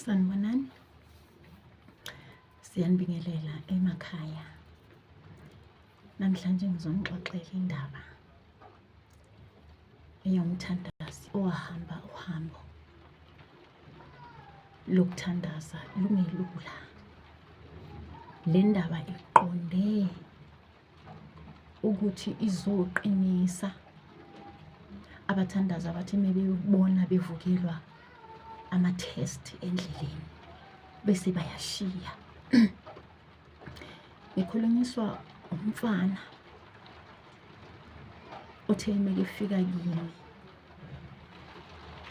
Sanibonani. Siyanibingelela emakhaya. Namhlanje ngizonixoxela indaba eyomthandazi owahamba uhambo lokuthandaza lungelula. Le ndaba iqonde ukuthi izoqinisa abathandazi abathi mebebona bevukelwa ama-test endleleni bese bayashiya. Ngikhulunyiswa umfana othe mekefika kimi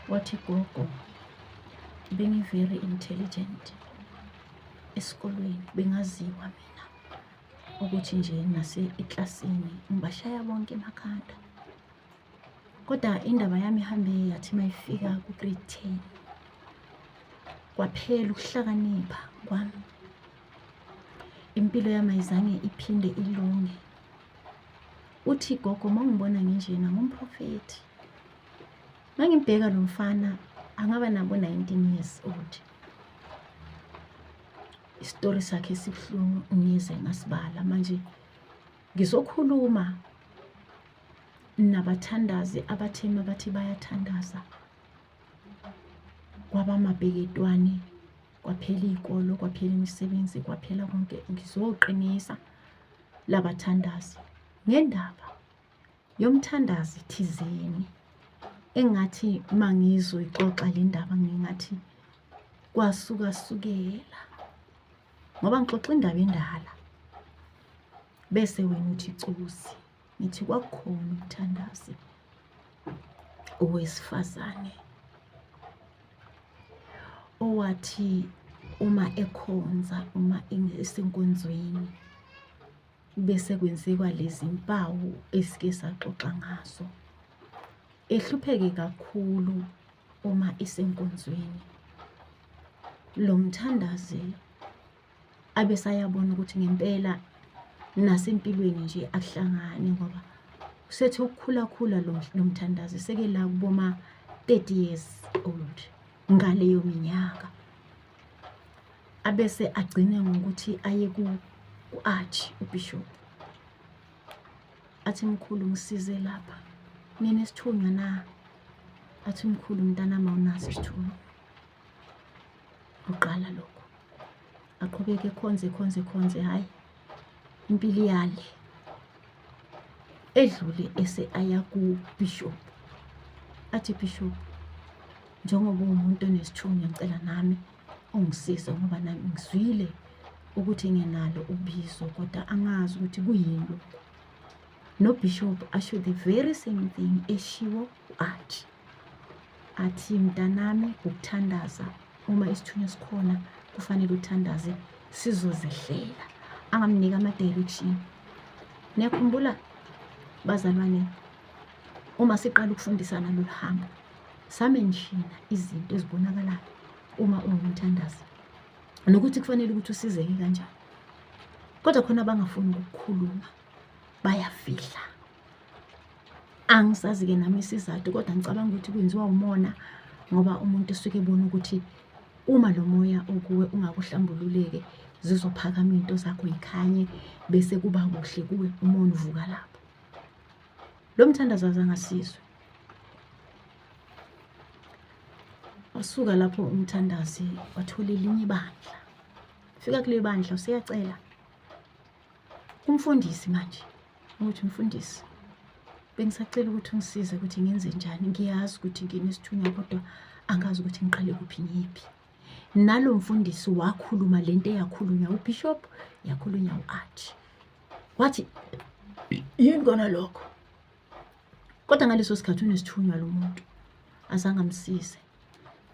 wathi, gogo, bengi-very intelligent esikolweni, bengaziwa mina ukuthi nje nase eklasini ngibashaya bonke emakhanda, kodwa indaba yami ihambe yathi mayifika ku-grade 10 kwaphela ukuhlakanipha kwami, impilo yami ayizange iphinde ilunge. Uthi, gogo, uma ungibona nginjena ngumprofethi. Mangimbheka lo mfana angaba nabo 19 years old. Isitori sakhe sibuhlungu, ngize ngasibala. Manje ngizokhuluma nabathandazi abathema bathi bayathandaza, kwabamabheketwane, kwaphela iy'kolo, kwaphela imisebenzi, kwaphela konke. Ngizoqinisa labathandazi ngendaba yomthandazi thizeni engathi mangizoyixoxa le ndaba ngingathi kwasuka sukela, ngoba ngixoxa indaba endala bese wena uthi cusi. Ngithi kwakukhona umthandazi owesifazane owathi uma ekhonza, uma esenkonzweni, bese kwenziwa lezi mpawu esike saxoxa ngazo, ehlupheke kakhulu uma esenkonzweni. Lo mthandazi abesayabona ukuthi ngempela nasempilweni nje akuhlangani, ngoba usethe ukukhula khula lo mthandazi seke la kuboma 30 years old ngaleyo minyaka, abese agcine ngokuthi aye ku-arch ubishop, athi, mkhulu, ngisize lapha, nginesithunywa na? Athi, mkhulu, mntanami, awunaso isithunywa. Uqala lokho, aqhubeke ekhonze, ekhonze, ekhonze, hhayi, impilo iyale edlule, ese aya ku-bishop, athi, bishop, njengoba uwumuntu onesithunywa, ngicela nami ungisize, ngoba nami ngizwile ukuthi nginalo ubizo, kodwa angazi ukuthi kuyini lokhu. No-bishop asho the very same thing eshiwo u-arch, athi, mntanami, ukuthandaza, uma isithunywa sikhona kufanele uthandaze, sizozehlela. Angamnika ama-direction. Niyakhumbula bazalwane, uma siqala ukufundisana lolu hambo, sa-mentiona izinto ezibonakalayo uma ungumthandazi nokuthi kufanele ukuthi usizeke kanjani, kodwa khona abangafuni ukukhuluma, bayafihla. Angisazi-ke nami isizathu, kodwa ngicabanga ukuthi kwenziwa umona, ngoba umuntu usuke ebona ukuthi uma lo moya okuwe ungakuhlambululeke, zizophakama iy'nto zakho yikhanye, bese kuba kuhle kuwe. Umona uvuka lapho. Lo mthandazo azange asizwe. Wasuka lapho umthandazi, wathola elinye ibandla. Fika kule bandla, useyacela umfundisi manje ukuthi, mfundisi, bengisacela ukuthi ungisize ukuthi ngenze njani, ngiyazi ukuthi nginesithunywa, kodwa angazi ukuthi ngiqale kuphi, ngiyiphi. Nalo mfundisi wakhuluma lento eyakhulunywa ubishop, yakhulunywa u-arch, wathi, yini kona lokho? Kodwa ngaleso sikhathi unesithunywa lo muntu, azange amsize.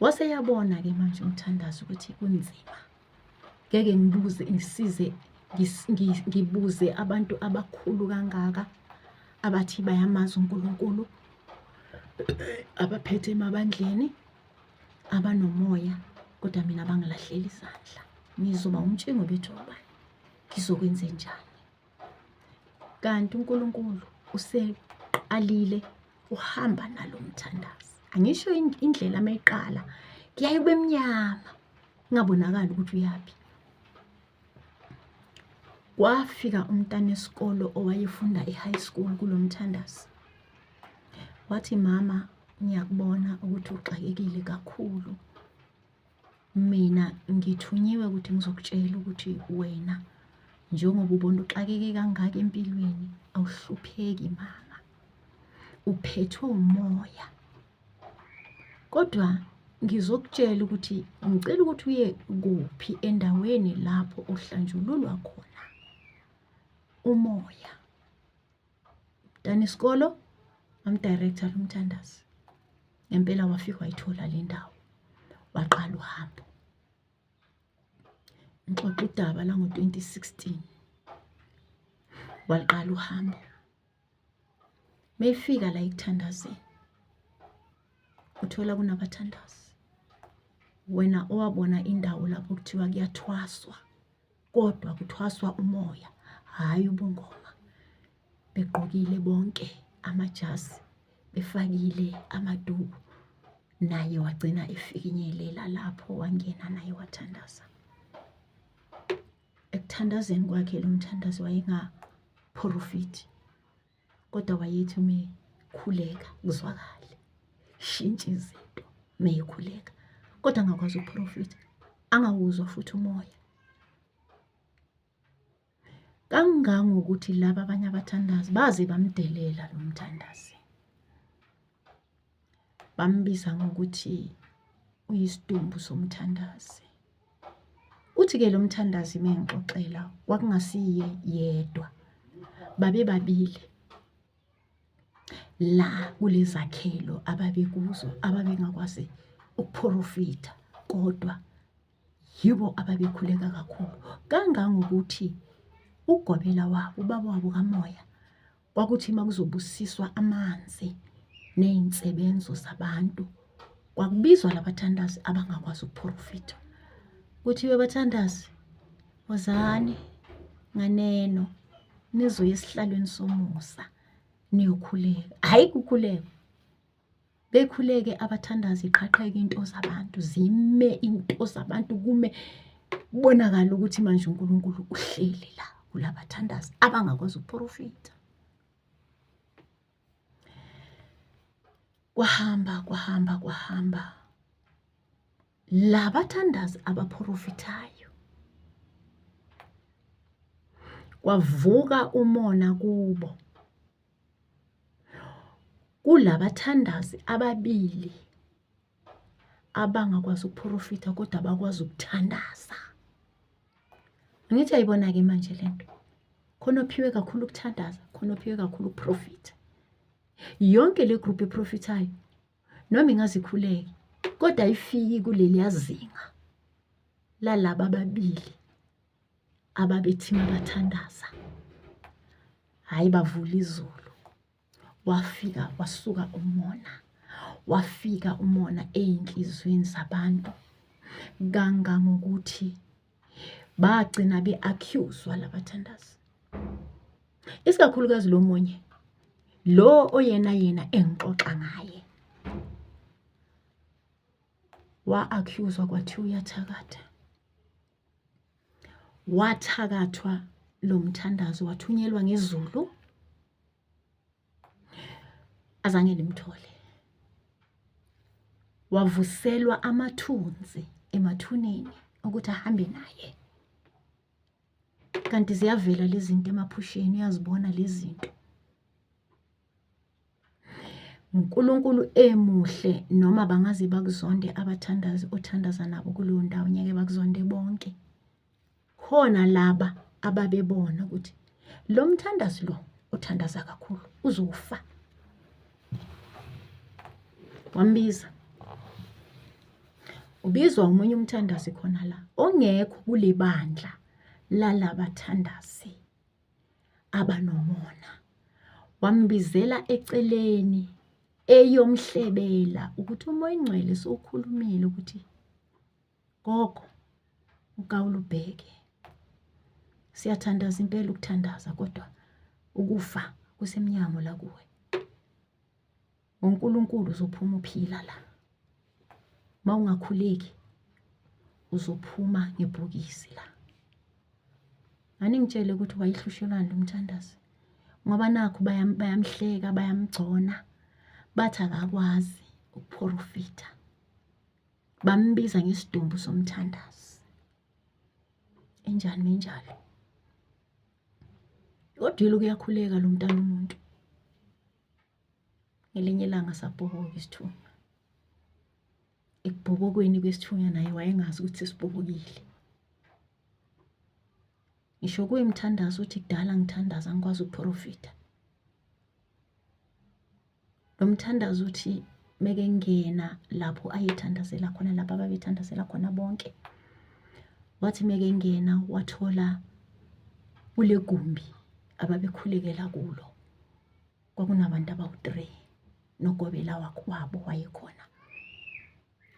Waseyabona-ke manje umthandazo ukuthi kunzima, ngeke ngibuze ngisize, ngibuze abantu abakhulu kangaka abathi bayamazi uNkulunkulu, abaphethe emabandleni, abanomoya, kodwa mina bangilahlela izandla. Ngizoba umtshingo bethu wabani? Ngizokwenze njani? Kanti uNkulunkulu useqalile uhamba nalo mthandazi. Angisho indlela mayiqala kuyaye kube mnyama. Kungabonakali ukuthi uyaphi. Kwafika umntana esikolo owayefunda e-high school kulo mthandazi. Wathi, mama, ngiyakubona ukuthi uxakekile kakhulu. Mina ngithunyiwe ukuthi ngizokutshela ukuthi wena njengoba ubona uxakeke kangaka empilweni, awuhlupheki mama. Uphethwe umoya. Kodwa ngizokutshela ukuthi ngicela ukuthi uye kuphi endaweni lapho uhlanjululwa khona umoya. Mntana isikolo wamdirector lo mthandazi. Ngempela wafika wayithola le ndawo, waqala uhambo. Ngixoxa udaba lango-2016 waqala uhambo. Meyifika la ekuthandazeni uthola kunabathandazi. Wena owabona indawo lapho kuthiwa kuyathwaswa kodwa kuthwaswa umoya, hhayi ubungoma. Begqokile bonke amajazi, befakile amaduku. Naye wagcina efikinyelela lapho wangena naye wathandaza. Ekuthandazeni kwakhe lo mthandazo wayengaphorofithi kodwa wayethi uma ekhuleka kuzwakale shintshe izinto uma ekhuleka kodwa angakwazi ukuphorofitha angawuzwa futhi umoya kangangokuthi laba abanye abathandazi baze bamdelela lo mthandazi bambiza ngokuthi uyisidumbu somthandazi. Uthi-ke lo mthandazi uma engixoxela kwakungasiye yedwa, babebabili la kulezakhelo ababekuzo ababengakwazi ukuphorofitha kodwa yibo ababekhuleka kakhulu kangangokuthi ugobela wabo ubaba wabo kamoya Kwakuthi uma kuzobusiswa amanzi ney'nsebenzo zabantu, kwakubizwa labathandazi abangakwazi ukuphorofitha. Kuthiwe bathandazi, wozani nganeno nizoya esihlalweni somusa niyokhuleka. Hhayi kukhulekwa. Bekhuleke abathandazi iqhaqheke into zabantu, zime into zabantu kume kubonakala ukuthi manje uNkulunkulu uhleli la kulabathandazi abangakwazi ukuprofitha. Kwahamba kwahamba kwahamba labathandazi abaprofithayo kwavuka umona kubo. Kulabathandazi ababili abangakwazi ukuphorofitha kodwa bakwazi ukuthandaza. Angithi ayibona-ke manje le nto. Khona ophiwe kakhulu ukuthandaza, khona ophiwe kakhulu ukuprofitha. Yonke le group eprofithayo noma ingaze ikhuleke kodwa ayifiki kuleliya zinga lalaba ababili ababethi mabathandaza hhayi bavula izulu wafika wasuka umona wafika umona ey'nhliziyweni zabantu kangangokuthi bagcina be-accuse-wa labathandazi isikakhulukazi lo munye lo oyena yena engixoxa ngaye wa-accuse-wa kwathiwa uyathakatha Wathakathwa lo mthandazo wathunyelwa ngezulu azange limthole. Wavuselwa amathunzi emathuneni ukuthi ahambe naye. Kanti ziyavela lezi zinto emaphusheni uyazibona lezi zinto. uNkulunkulu emuhle noma bangaze bakuzonde abathandazi othandaza nabo kuleyo ndawo ngeke bakuzonde bonke. Khona laba ababebona ukuthi lo mthandazi lo othandaza kakhulu uzofa. Wambiza. Ubizwa omunye umthandazi khona la ongekho kule bandla lalabathandazi. abanomona. Wambizela eceleni eyomhlebela ukuthi uMoya oyiNgcwele sewukhulumile ukuthi gogo ukawula ubheke. Siyathandaza impela ukuthandaza kodwa ukufa kusemnyango la kuwe. NgoNkulunkulu uzophuma uphila la. Mawungakhuleki Uzophuma ngebhokisi la. Aningitshele ukuthi wayehlushelwani lo mthandazi, ngoba nakhu bayamhleka, bayamgcona, bathi akakwazi ukuphorofitha. Bambiza ngesidumbu somthandazi. Enjani menjalo? Kodwa yilo kuyakhuleka lo mntana umuntu. Ngelinye ilanga sabhoboka isithunywa. Ekubhobokweni kwesithunywa naye wayengazi ukuthi sesibhobokile. Ngisho kuye mthandazo uthi kudala ngithandaza angikwazi ukuprofitha. Lo mthandazo uthi mekengena lapho ayethandazela khona, lapho ababethandazela khona bonke, wathi mekengena wathola kule gumbi ababekhulekela kulo kwakunabantu abawu-3 nogobela wabo wayekhona.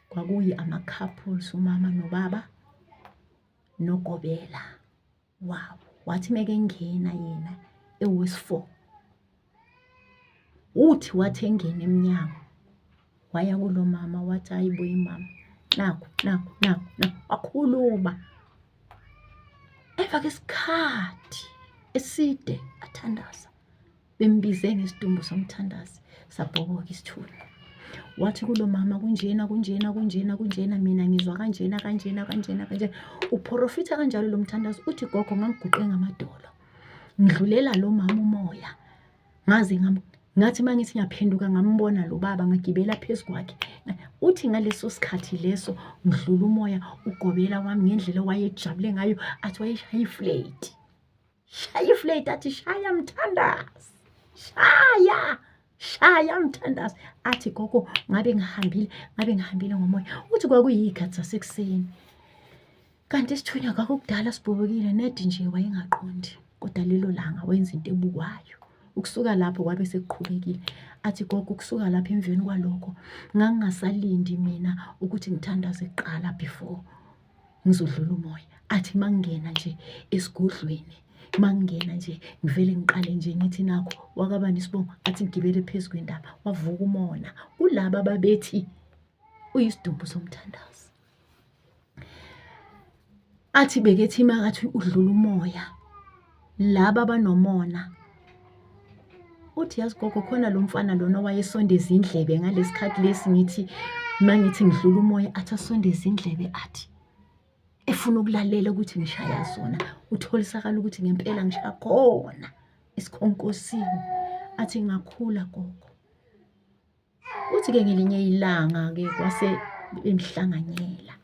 Kwakuyi ama-couples, umama nobaba nogobela wabo. Wathi mekengena yena ewesi-4, uthi wathi engena emnyango waya kulo mama wathi, hayi bo mama, nakhu nakhu nakhu nakhu, wakhuluma. Emva kwesikhathi eside athandaza, bembize ngesidumbu somthandazi, sabhoboka isithunywa. Wathi kulo mama, kunjena kunjena kunjena kunjena, mina ngizwa kanjena kanjena kanjena kanjena. Uprofitha kanjalo lo mthandazi. Uthi gogo, ngangiguqe ngamadolo ngidlulela lo mama umoya, ngaze ngathi uma ngithi ngiyaphenduka ngambona lo baba, ngagibela phezu kwakhe. Uthi ngaleso sikhathi leso ngidlula umoya, ugobela wami ngendlela owayejabule ngayo, athi wayeshaya iflate, shaya iflate, athi shaya mthandazi, shaya shaya mthandazi. Athi gogo, ngabe ngihambile, ngabe ngihambile ngomoya. Uthi kwakuyiy'khathi zasekuseni, kanti isithunywa kwakukudala sibhobokile nedi nje, wayengaqondi. Kodwa lelo langa wenza into ebukwayo. Ukusuka lapho kwabe sekuqhubekile. Athi gogo, ukusuka lapho emveni kwalokho ngangingasalindi mina ukuthi ngithandaze kuqala before ngizodlula umoya. Athi mangingena nje esigodlweni, mangingena nje ngivele ngiqale nje ngithi nakho wakabani isibongo, athi ngigibele phezu kwendaba. Wavuka umona kulaba ababethi uyisidumbu somthandazi. Athi bekethi makathi udlula umoya, laba abanomona, uthi yazi gogo, khona lo mfana lona owayesondeza indlebe ngalesikhathi lesi ngithi mangithi ngidlula umoya, athi asondeze indlebe, athi efuna ukulalela ukuthi ngishaya zona, utholisakala ukuthi ngempela ngishaya khona esikhonkosini. Athi ngakhula gogo. Uthi-ke ngelinye ilanga-ke kwase bemhlanganyela,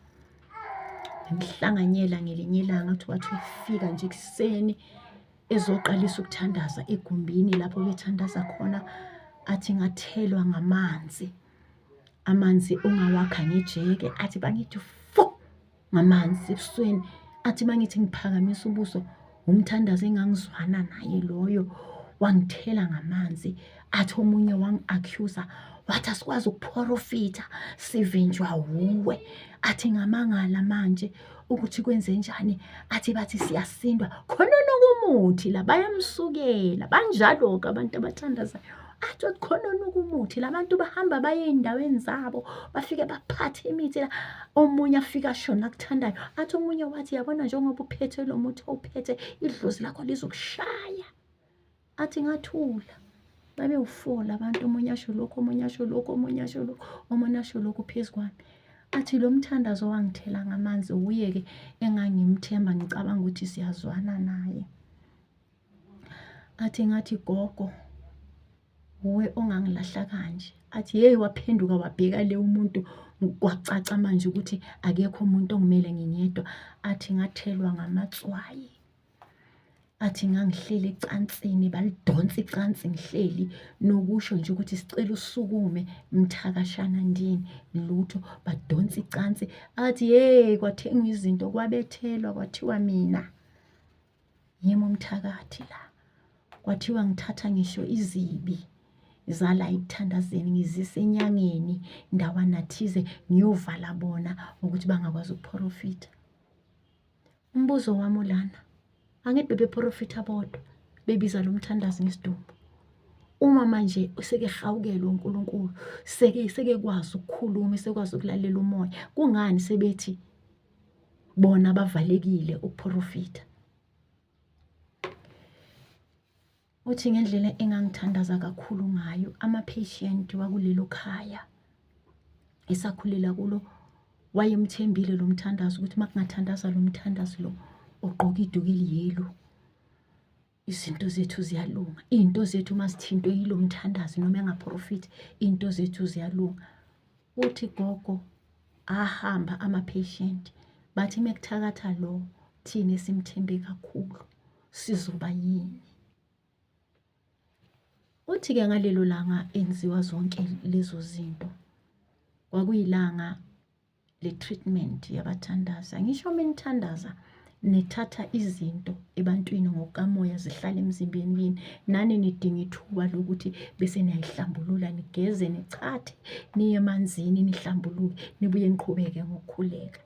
bemhlanganyela ngelinye ilanga. Uthi wathi uyafika nje ekuseni ezoqalisa ukuthandaza egumbini lapho bethandaza khona, athi ngathelwa ngamanzi, amanzi ongawakha ngejeke. Athi bangithi fu ngamanzi ebusweni. Athi mangithi ngiphakamisa ubuso, umthandazo engangizwana naye loyo wangithela ngamanzi. Athi omunye wangi-accusa, wathi asikwazi ukuphorofitha, sivinjwa wuwe. Athi ngamangala manje ukuthi kwenze njani. Athi bathi siyasindwa khona nokumuthi la, bayamsukela banjalo-ke abantu abathandazayo. Athi khona nokumuthi la, bantu bahamba baye ey'ndaweni zabo, bafike baphathe imithi la, omunye afike asho nakuthandayo. Athi omunye wathi, yabona njengoba uphethe lo muthi owuphethe, idlozi lakho lizokushaya. Athi ngathula, babewu-four labantu, omunye asho lokhu, omunye asho lokhu, omunye asho lokhu, omunye asho lokhu phezu kwami. Athi lo mthandazo wangithela ngamanzi wuye-ke engangimthemba, ngicabanga ukuthi siyazwana naye. Athi ngathi gogo, wuwe ongangilahla kanje. Athi yeyi, waphenduka wabheka le umuntu, kwacaca manje ukuthi akekho umuntu ongimele ngingedwa. Athi ngathelwa ngamatswayi. Athi ngangihleli ecansini, balidonsa icansi ngihleli, nokusho nje ukuthi sicela usukume mthakashana ndini, lutho, badonsa icansi. Athi hey, kwathengwa izinto, kwabethelwa, kwathiwa mina yimi umthakathi la. Kwathiwa ngithatha ngisho izibi zala ekuthandazeni ngizise enyangeni ndawana thize, ngiyovala bona ukuthi bangakwazi ukuphorofitha. Umbuzo wami ulana, angithi bebephorofitha bodwa bebiza lo mthandazi ngesidumbu. Uma manje sekehawukelwe uNkulunkulu, sekekwazi ukukhuluma, sekwazi ukulalela umoya, kungani sebethi Bona bavalekile ukuprofitha. Uthi ngendlela engangithandaza kakhulu ngayo, ama-patient wakulelo khaya esakhulela kulo wayemthembile lo mthandazo ukuthi uma kungathandaza lo mthandazo lo ogqoka iduku eliyelo, izinto zethu ziyalunga. Iy'nto zethu uma zithintwe yilo mthandazo noma engaphorofithi, iy'nto zethu ziyalunga. Uthi gogo ahamba ama-patient bathi mekuthakatha lo thina esimthembe kakhulu sizoba yini? Uthi-ke ngalelo langa enziwa zonke lezo zinto kwakuyilanga le-treatment yabathandaza. Ngisho uma nithandaza nithatha izinto ebantwini ngokukamoya zihlale emzimbeni kini, nani nidinga ithuba lokuthi bese niyayihlambulula, nigeze, nichathe, niye emanzini nihlambuluke, nibuye niqhubeke ngokukhuleka.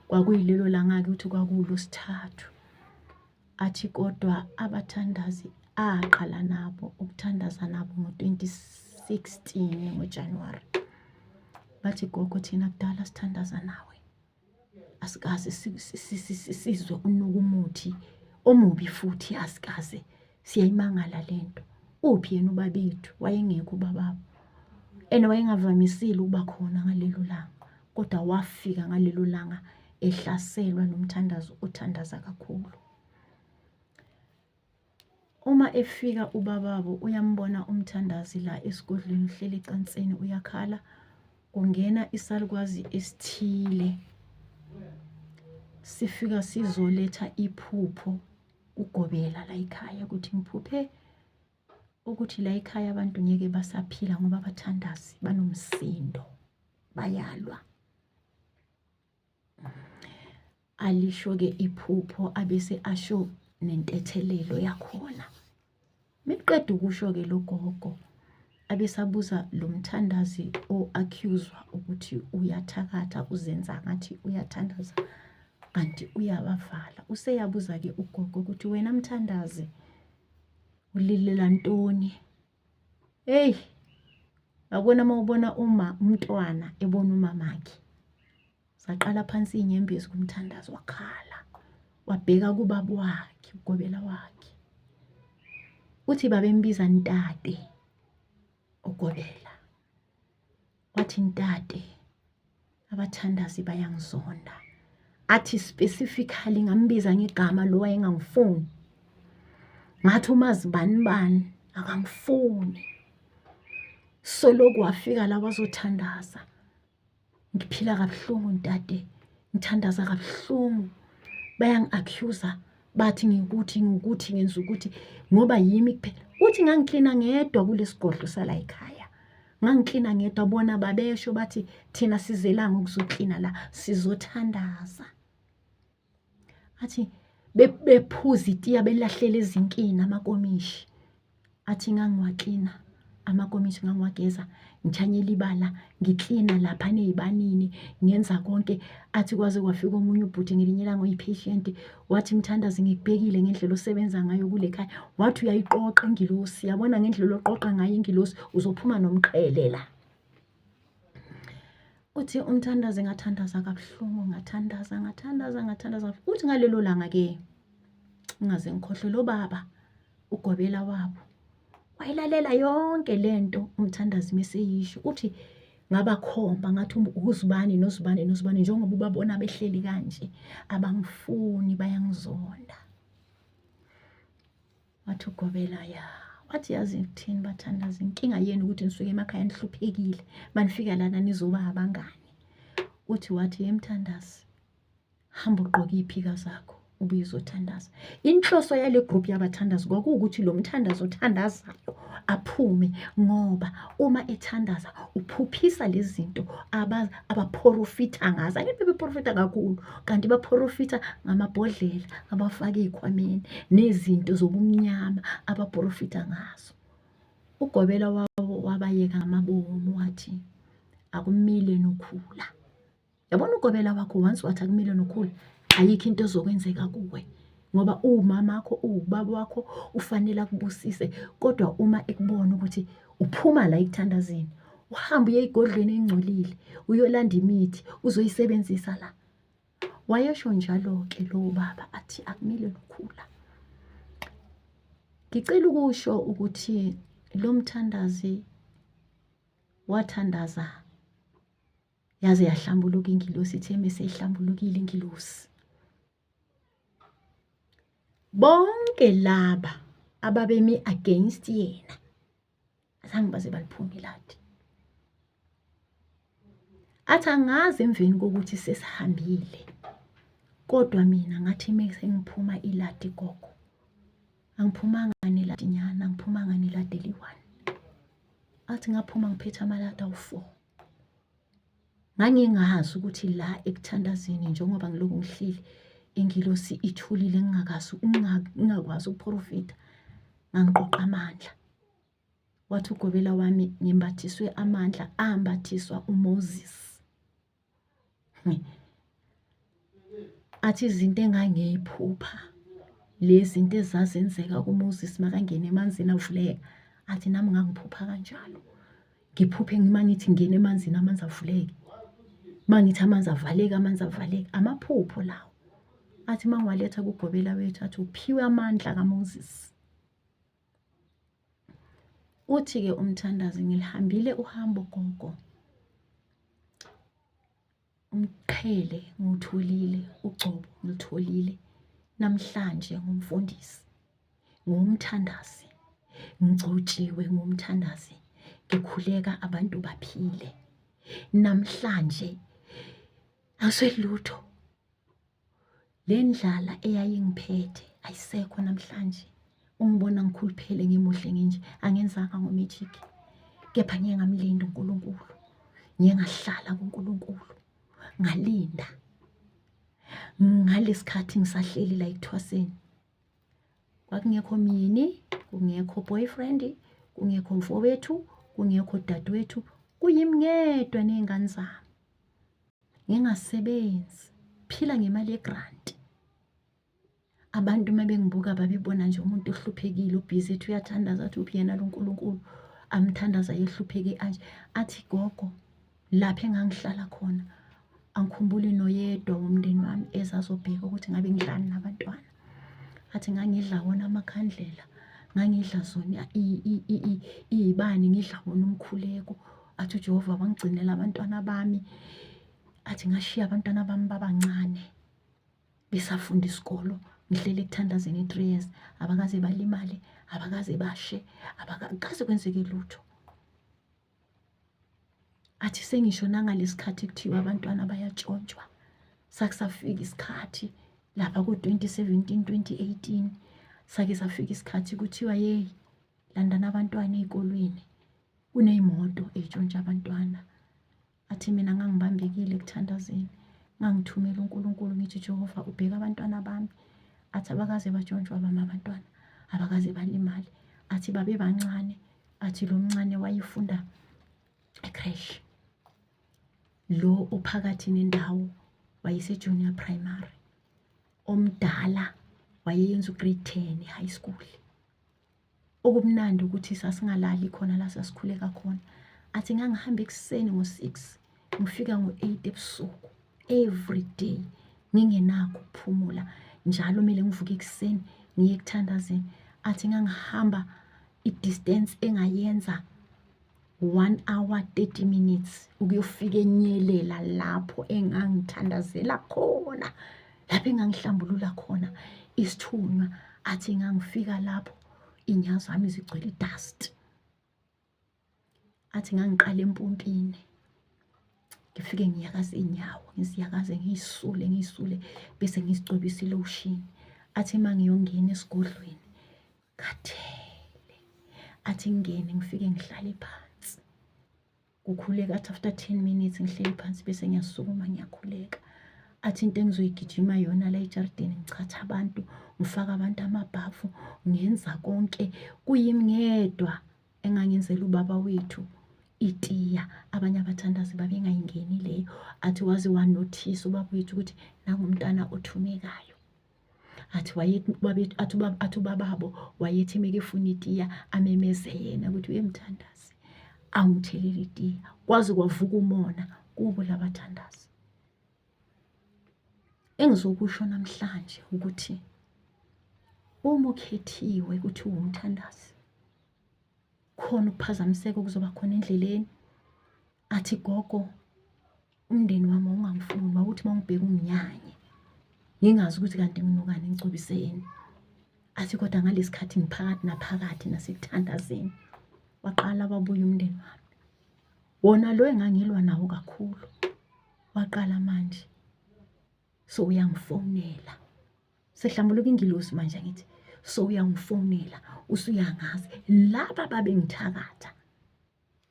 Kwakuyilelo langa-ke ukuthi kwakuwuLwesithathu. Athi kodwa abathandazi aqala nabo ukuthandaza nabo ngo-2016 ngoJanuwari. Bathi gogo thina kudala sithandaza nawe, asikaze sizwe unuka umuthi omubi futhi asikaze siyayimangala lento. Uphi yena ubabethu? Wayengekho ubababo and wayengavamisile ukuba khona ngalelo langa, kodwa wafika ngalelo langa ehlaselwa lo mthandazo othandaza kakhulu. Uma efika ubababo uyambona umthandazi la esigodlweni uhleli ecansini uyakhala, kungena isalukwazi esithile sifika sizoletha iphupho kugobela la ekhaya ukuthi ngiphuphe ukuthi la ekhaya abantu ngeke basaphila ngoba abathandazi banomsindo bayalwa. Alisho-ke iphupho abese asho nentethelelo yakhona. Meqeda ukusho-ke lo gogo abesabuza lo mthandazi o-accuse-wa ukuthi uyathakatha uzenza ngathi uyathandaza kanti uyabavala. Useyabuza-ke ugogo ukuthi wena mthandazi ulilela ntoni? Hey, yabona uma ubona uma umntwana ebona umamakhe. Zaqala phansi iy'nyembezi kumthandazo wakhala. Wabheka kubaba wakhe, ugobela wakhe. Uthi babembiza ntate ugobela. Wathi ntate abathandazi bayangizonda. Athi specifically ngambiza ngegama lo wayengangifuni. Ngathi umazi bani bani akangifuni. Soloku wafika la wazothandaza. Ngiphila kabuhlungu ntate, ngithandaza kabuhlungu. Bayangi-accuser bathi ngikuthi ngikuthi ngenza ukuthi ngoba yimi kuphela. Uthi ngangiklina ngedwa kulesigodlo sala ekhaya. Ngangiklina ngedwa bona babesho bathi thina sizelanga ukuzoklina la sizothandaza. Athi bephuza itiya belahlela ezinkini amakomishi. Athi ngangiwaklina amakomishi ngangiwageza ngithanyela ibala ngiklina lapha ney'banini ngenza konke. Athi kwaze kwafika omunye ubhuti ngelinye ilanga oyi-patient wathi mthandazi ngikubhekile ngendlela osebenza ngayo kule khaya. Wathi uyayiqoqa ingilosi, yabona ngendlela oqoqa ngayo ingilosi uzophuma nomqhele la. Uthi umthandazi ngathandaza kabuhlungu ngathandaza ngathandaza ngathandaza. Uthi ngalelo langa-ke ngingaze ngikhohlwe lo baba ugobela wabo wayilalela yonke lento umthandazi meseyisho. Uthi ngabakhomba ngathi uzibani nozibani nozibani njengoba ubabona behleli kanje abangifuni bayangizonda. Wathi ugobela ya wathi yazi kuthini bathandazi inkinga yenu ukuthi nisuke emakhaya nihluphekile manifika lana nizoba abangani. Uthi wathi yemthandazi hamba ugqoke iy'phika zakho ubuye uzothandaza. Inhloso yale group yabathandazi kwakuwukuthi lo mthandazo othandazayo aphume ngoba uma ethandaza uphuphisa lezi zinto abaphorofitha ngazo. Angithi bebephorofitha kakhulu kanti baphorofitha ngamabhodlela abafake ey'khwameni nezinto zobumnyama abaphorofitha ngazo. Ugobela wabo wabayeka ngamabomu wathi akumile nokhula. Yabona ugobela wakho once wathi akumile nokhula ayikho into ezokwenzeka kuwe ngoba uwumamakho uwubaba wakho ufanele akubusise kodwa uma ekubona ukuthi uphuma la ekuthandazeni uhambe uye ey'godlweni ey'ngcolile uyolanda imithi uzoyisebenzisa la. Wayesho njalo-ke lowo baba athi akumile lukhula. Ngicela ukusho ukuthi lo mthandazi wathandaza yaze yahlambuluka ingilosi, ithe mese ihlambulukile ingilosi. Bonke laba ababemi against yena azange baze baliphume iladi. Athi angazi emveni kokuthi sesihambile kodwa mina ngathi mese ngiphuma iladi gogo, angiphumanga neladi nyana, angiphumanga neladi eliyi-one. Athi ngaphuma ngiphethe amaladi awu-four. Ngangingazi ukuthi la ekuthandazeni njengoba ngilokhu ngihleli ingilosi ithulile ngingakazi ngingakwazi ukuprofitha, ngangiqoqa amandla. Wathi ugobela wami ngimbathiswe amandla ambathiswa uMoses. Athi izinto engangiyiphupha lezi zinto ezazenzeka kuMoses makangena emanzini avuleka, athi nami ngangiphupha kanjalo. Ngiphuphe uma ngithi ngingena emanzini amanzi avuleke, uma ngithi amanzi avaleke, amanzi avaleke. Amaphupho lawo. Athi uma ngiwaletha kugobela wethu athi uphiwe amandla kaMoses. Uthi-ke umthandazi ngilihambile uhambo gogo. Umqhele ngiwutholile, ugcobo ngilutholile. Namhlanje ngumfundisi, ngumthandazi, ngigcotshiwe ngumthandazi, ngikhuleka abantu baphile. Namhlanje angisweli lutho. Le ndlala eyayingiphethe ayisekho namhlanje. Ungibona ngikhuluphele ngimuhle nginje, angenzanga ngo-magic. Kepha ngiye ngamlinda uNkulunkulu. Ngiye ngahlala kuNkulunkulu, ngalinda. Ngalesikhathi ngisahleli la ekuthwaseni, kwakungekho myeni, kungekho boyfriend, kungekho mfowethu, kungekho dadewethu, kuyimi ngedwa ney'ngane zami. Ngingasebenzi, phila ngemali yegranti. Abantu uma bengibuka babebona nje umuntu ohluphekile ubhizi ethi uyathandaza, athi uphi yena lo Nkulunkulu amthandaza ehlupheke anje. Athi gogo lapha engangihlala khona angikhumbuli noyedwa womndeni wami ezazobheka ukuthi ngabe ngidlani nabantwana. Athi ngangidla wona amakhandlela, ngangidla zona iy'bani, ngidla wona umkhuleko. Athi uJehova wangigcinela abantwana bami. Athi ngashiya abantwana bami babancane besafunda isikolo, ngihleli ekuthandazeni i-three years, abakaze balimale, abakaze bashe, abakaze kwenzeke lutho. Athi sengisho nangalesikhathi kuthiwa abantwana bayatshontshwa, sakusafika isikhathi lapha ko-2017 2018 sake safika isikhathi kuthiwa yeyi landani abantwana ey'kolweni, kuney'moto ey'tshontsha abantwana. Athi mina ngangibambekile ekuthandazeni, ngangithumela uNkulunkulu ngithi Jehova ubheke abantwana bami. Athi abakaze batshontshwe abami abantwana, abakaze balimale. Athi babebancane, athi lo mncane wayefunda e-creche, lo ophakathi nendawo wayese-junior primary, omdala wayeyenza u-grade 10 e-high school. Okumnandi ukuthi sasingalali khona la sasikhuleka khona. Athi ngangihamba ekuseni ngo-six ngifika ngo-eight ebusuku every day, ngingenakho ukuphumula. Njalo kumele ngivuke ekuseni ngiye ekuthandazeni. Athi ngangihamba i-distance engayenza 1 hour 30 minutes ukuyofika enyelela lapho engangithandazela khona, lapho engangihlambulula khona isithunywa. Athi ngangifika lapho iy'nyawo zami zigcwele i-dust. Athi ngangiqala empompini ngifike ngiyakaze iy'nyawo, ngiziyakaze ngiy'sule ngiy'sule bese ngizigcobisa i-lotion. Athi uma ngiyongena esigodlweni khathele, athi ngingene ngifike ngihlale phansi kukhuleka. Athi after 10 minutes ngihleli phansi bese ngiyasukuma ngiyakhuleka. Athi into engizoyigijima yona la ejaridini, ngichatha abantu, ngifaka abantu amabhavu, ngenza konke, kuyimi ngedwa engangenzela ubaba wethu itiya. Abanye abathandazi babengayingeni leyo. Athi waze wanothisa ubaba wethu ukuthi nangumntwana othumekayo. Athi athi ubababo wayethi mekefuna itiya amemeze yena ukuthi uyemthandazi angithelele itiya. Kwaze kwavuka umona kubo labathandazi. Engizokusho namhlanje ukuthi uma ukhethiwe ukuthi uwumthandazi, khona ukuphazamiseka okuzoba khona endleleni. Athi gogo, umndeni wami wawungangifuni, wawuthi uma ungibheka unginyanye, ngingazi ukuthi kanti nginokani ngicobiseni. Athi kodwa ngalesi khathi ngiphakathi naphakathi nasekuthandazeni, waqala wabuya umndeni wami. Wona lo engangilwa nawo kakhulu waqala manje so uyangifonela, sehlambuluka ingilosi manje angithi, so uyangifonela usuyangazi. Laba babengithakatha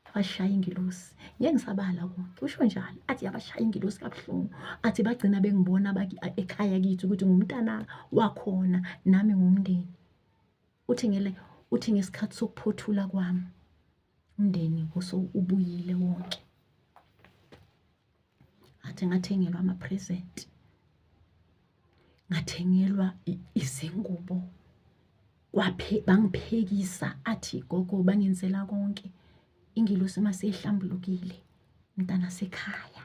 abashaya ingilosi, ngeke ngisabala konke, usho njalo. Athi abashaya ingilosi kabuhlungu, athi bagcina bengibona ekhaya kithi ukuthi ngumntana wakhona nami ngumndeni. Uthi ngele uthi ngesikhathi sokuphothula kwami umndeni ubuyile wonke. Athi ngathengelwa ama-present, ngathengelwa izingubo, bangiphekisa, athi gogo bangenzela konke. Ingilosi mase ihlambulukile mntana sekhaya,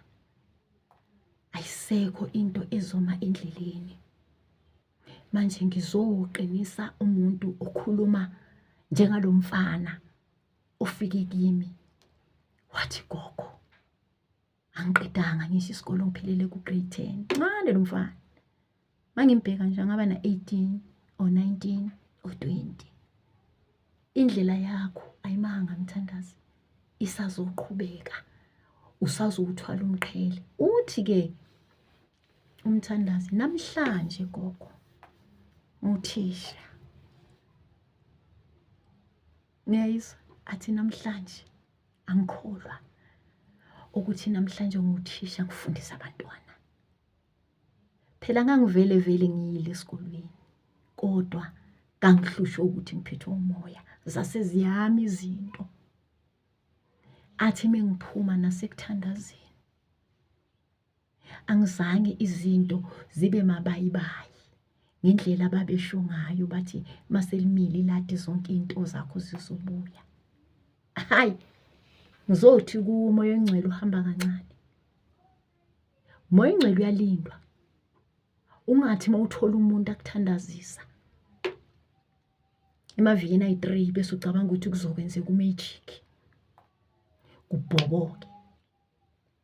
ayisekho into ezoma endleleni. Manje ngizoqinisa umuntu okhuluma njengalomfana ofike kimi wathi gogo angiqedanga ngisho isikole, ngiphelele ku-grade 10. Ncane lo mfana, mangimbheka nje angaba na-18 or 19 or 20. Indlela yakho ayimanga mthandazi, isazoqhubeka, usazowuthwala umqhele. Uthi-ke umthandazi namhlanje gogo uthisha, niyayizwa, athi namhlanje angikholwa ukuthi namhlanje nguthisha ngifundisa abantwana. Phela ngangivele vele ngiyile esikolweni, kodwa kangihlushwe ukuthi ngiphethwe umoya, zase ziyami izinto. Athi mengiphuma nasekuthandazeni, angizange izinto zibe mabayibayi ngendlela ababesho ngayo, bathi maselimile iladi zonke izinto zakho zizobuya. Hayi, ngizothi kuwo uMoya oNgcwele uhamba kancane. Moya oNgcwele uyalindwa. Ungathi uma uthola umuntu akuthandazisa emavikini ayi-3 bese ucabanga ukuthi kuzokwenzeka umagic, kubhoboke.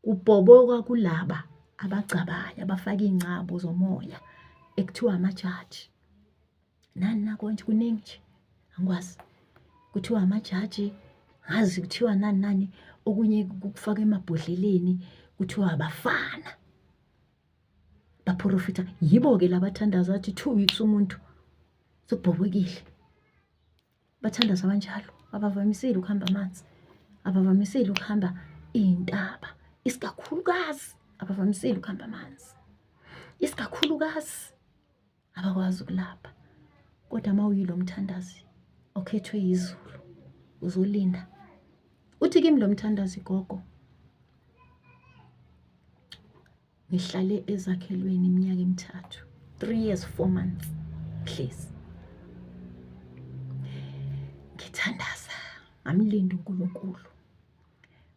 Kubhoboka kulaba abagcabayo, abafaka iy'ngcabo zomoya ekuthiwa amajaji. Nani nako nje kuningi nje, angikwazi. Kuthiwa amajaji, ngazi kuthiwa nani nani, okunye kufakwa emabhodleleni kuthiwa abafana. Baprofitha, yibo-ke labathandaza athi 2 weeks umuntu sekubhobokile. Bathandaza kanjalo, abavamisile ukuhamba amanzi, abavamisile ukuhamba iy'ntaba, isikakhulukazi abavamisile ukuhamba amanzi, isikakhulukazi abakwazi ukulapha. Kodwa uma uyilo mthandazi okhethwe yizulu, uzolinda. Uthi kimi lo mthandazi, gogo, ngihlale ezakhelweni iminyaka emithathu, 3 years 4 months hlezi ngithandaza, ngamlinda uNkulunkulu.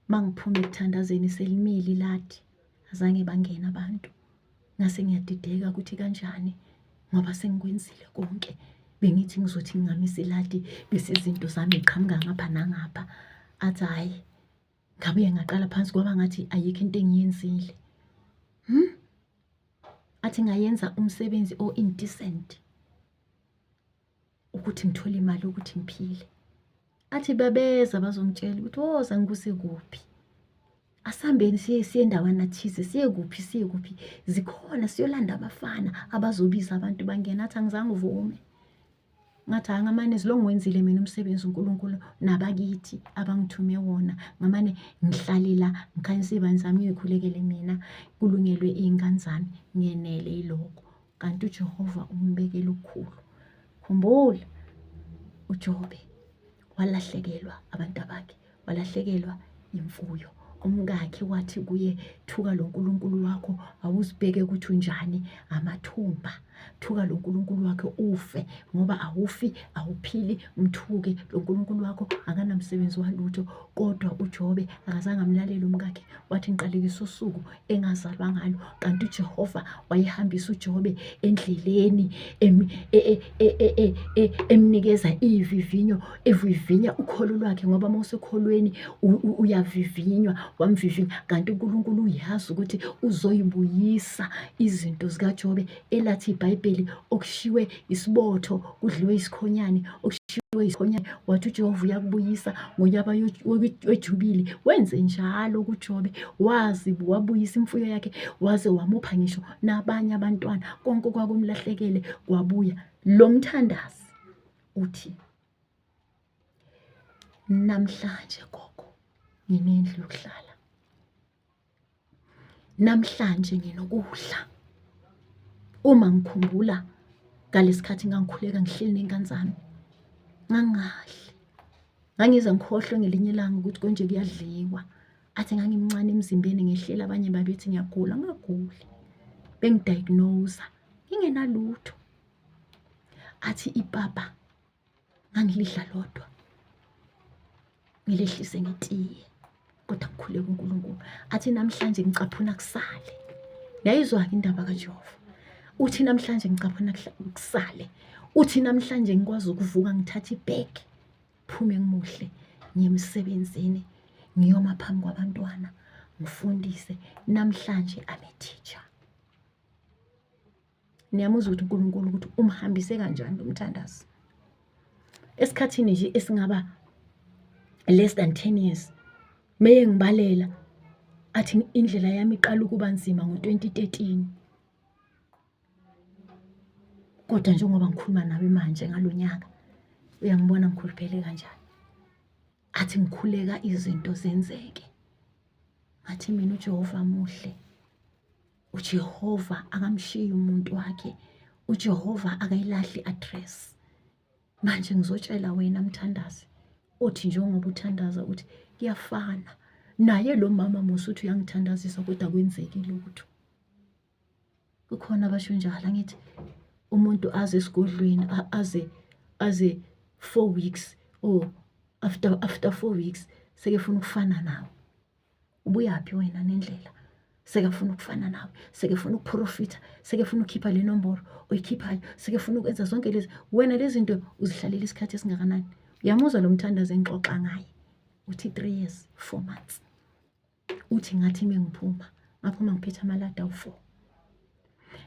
Mangiphuma ekuthandazeni selimile iladi, azange bangena abantu. Ngase ngiyadideka ukuthi kanjani ngoba sengikwenzile konke. Bengithi ngizothi ngingamisa iladi bese izinto zami ziqhamuka ngapha nangapha. Athi hhayi, ngabuye ngaqala phansi kwaba ngathi ayikho into engiyenzile. Athi ngayenza umsebenzi o-indecent ukuthi ngithole imali yokuthi ngiphile. Athi babeza bazongitshela ukuthi woza ngikuse kuphi, asihambeni siye endawana thize, siye kuphi siye kuphi, zikhona siyolanda abafana abazobiza abantu bangena. Athi angizange uvume. Ngathi hhayi, ngamane zilongu ngiwenzile mina umsebenzi uNkulunkulu nabakithi abangithume wona, ngamane ngihlale la ngikhanyise iy'bani zami ngiy'khulekele mina, kulungelwe iy'ngane zami, ngenele yilokho. Kanti uJehova umbekela okukhulu. Khumbula uJobe walahlekelwa abantu abakhe, walahlekelwa imfuyo, Umkakhe wathi kuye, thuka lo Nkulunkulu wakho, awuzibheke ukuthi unjani, amathumba. Thuka lo Nkulunkulu wakhe ufe, ngoba awufi, awuphili, mthuke lo Nkulunkulu wakho, akanamsebenzi walutho. Kodwa uJobe akazange amlalele umkakhe, wathi ngiqalekisa usuku engazalwa ngalo. Kanti uJehova wayehambisa uJobe endleleni emnikeza ivivinyo, evivinya ukholo lwakhe, ngoba uma usekholweni uyavivinywa, wamvivinya. Kanti uNkulunkulu uyazi ukuthi uzoyibuyisa izinto zikaJobe, elathi iBhayibheli okushiwe isibotho kudliwe isikhonyane, okushiwe isikhonyane, wathi uJehova uyakubuyisa ngonyaka wejubili. Wenze njalo kuJobe, wazi wabuyisa imfuyo yakhe, waze wamupha ngisho nabanye abantwana, konke kwakumlahlekele kwabuya. Lo mthandazi uthi, namhlanje gogo nginendlu yokuhlala, namhlanje nginokudla. Uma ngikhumbula ngalesikhathi ngangikhuleka ngihleli ney'ngane zami, ngangingadli, ngangize ngikhohlwe ngelinye ilanga ukuthi konje kuyadliwa. Athi ngangimncane emzimbeni ngehlela, abanye babethi ngiyagula, ngingaguli, bengi-diagnose-a ngingenalutho. Athi ipapa ngangilidla lodwa, ngilehlise ngetiye, kodwa ngikhuleka uNkulunkulu. Athi namhlanje ngicaphuna kusale. Niyayizwa-ke indaba kaJehova. Uthi namhlanje ngicaphuna kusale. Uthi namhlanje ngikwazi ukuvuka ngithathe ibhegi, phume ngimuhle, ngiye emsebenzini, ngiyoma phambi kwabantwana, ngifundise. Namhlanje I'm a teacher. Niyamuzwa ukuthi uNkulunkulu ukuthi umhambise kanjani lo mthandazo. Esikhathini nje esingaba less than 10 years, meye ngibalela athi indlela yami iqala ukuba nzima ngo-2013. Kodwa njengoba ngikhuluma nawe manje ngalo nyaka, uyangibona ngikhuluphele kanjani. Athi ngikhuleka izinto zenzeke. Ngathi mina uJehova muhle. uJehova akamshiyi umuntu wakhe, uJehova akayilahli i-address. Manje ngizotshela wena mthandazi, othi njengoba uthandaza uthi kuyafana naye lo mama musa uthi uyangithandazisa kodwa kwenzeki lutho. Kukhona abasho njalo, angithi umuntu aze esigodlweni aze 4 weeks or after 4 weeks sekefuna ukufana nawe. Ubuyaphi wena nendlela? Sekafuna ukufana nawe, sekefuna ukuprofitha, sekefuna ukukhipha le nomboro oyikhiphayo, sekefuna ukwenza zonke lezi. Wena lezi zinto uzihlalela isikhathi esingakanani? Uyamuzwa lo mthandazo engixoxa ngaye, uthi 3 years 4 months. Uthi ngathi mengiphuma, ngaphuma ngiphethe amalada awu-4.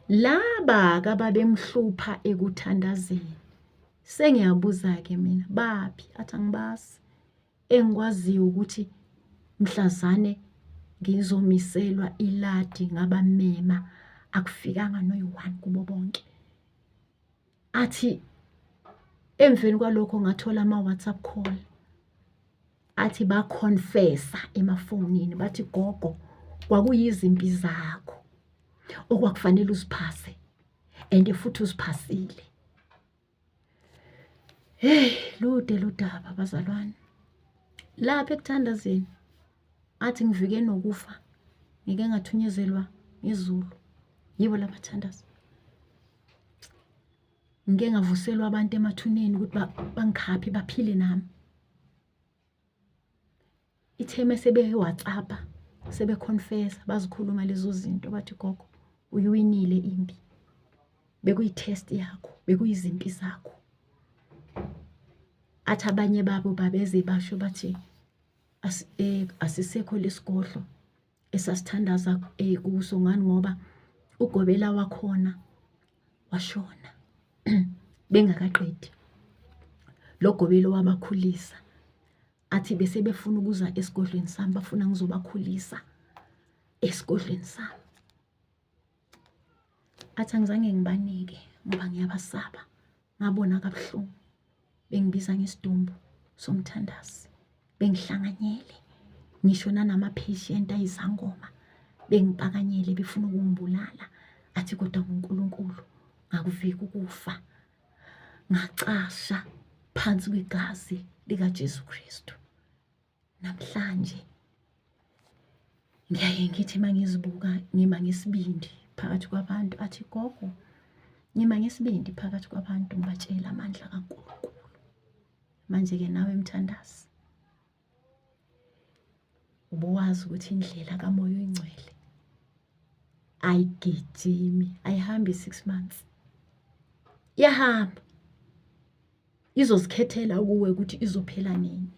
Laba kababemhlupha ekuthandazeni, sengiyabuza-ke mina, baphi? Athi angibazi. Engikwaziyo ukuthi mhlazane ngizomiselwa iladi ngabamema, akufikanga noyi-one kubo bonke. Athi emveni kwalokho ngathola ama-WhatsApp call, athi bakhonfesa emafonini, bathi gogo kwakuyizimpi zakho okwakufanele uziphase and futhi uziphasile. Hey, lude ludaba bazalwane. Lapha ekuthandazeni athi ngivike nokufa, ngike ngathunyezelwa ngezulu. Yibo labathandaza. Ngike ngavuselwa abantu emathuneni ukuthi bangikhaphe baphile nami. Ithe mese be-WhatsApp sebeconfessa bazikhuluma lezo zinto, bathi gogo uyiwinile impi, bekuyi-test yakho, bekuyizimpi zakho. Athi abanye babo babeze basho bathi asisekho lesigodlo esasithandaza kuso, ngani ngoba ugobela wakhona washona bengakaqedi. Lo gobelo wabakhulisa, athi bese befuna ukuza esigodlweni sami, bafuna ngizobakhulisa esigodlweni sami. Athi angizange ngibanike ngoba ngiyabasaba, ngabona kabuhlungu, bengibiza ngesidumbu somthandazi, bengihlanganyele ngisho nanama-patient ayizangoma, bengipakanyele befuna ukungibulala. Athi kodwa nguNkulunkulu ngakuvika ukufa, ngacasha phansi kwegazi likaJesu Kristu. Namhlanje Ngiyaye ngithi uma ngizibuka ngima ngesibindi phakathi kwabantu, athi gogo, ngima ngesibindi phakathi kwabantu ngibatshela amandla kaNkulunkulu. Manje-ke nawe mthandazi, ubuwazi ukuthi indlela kaMoya oyiNgcwele ayigijimi, ayihambi 6 months, iyahamba, izozikhethela kuwe ukuthi izophela nini.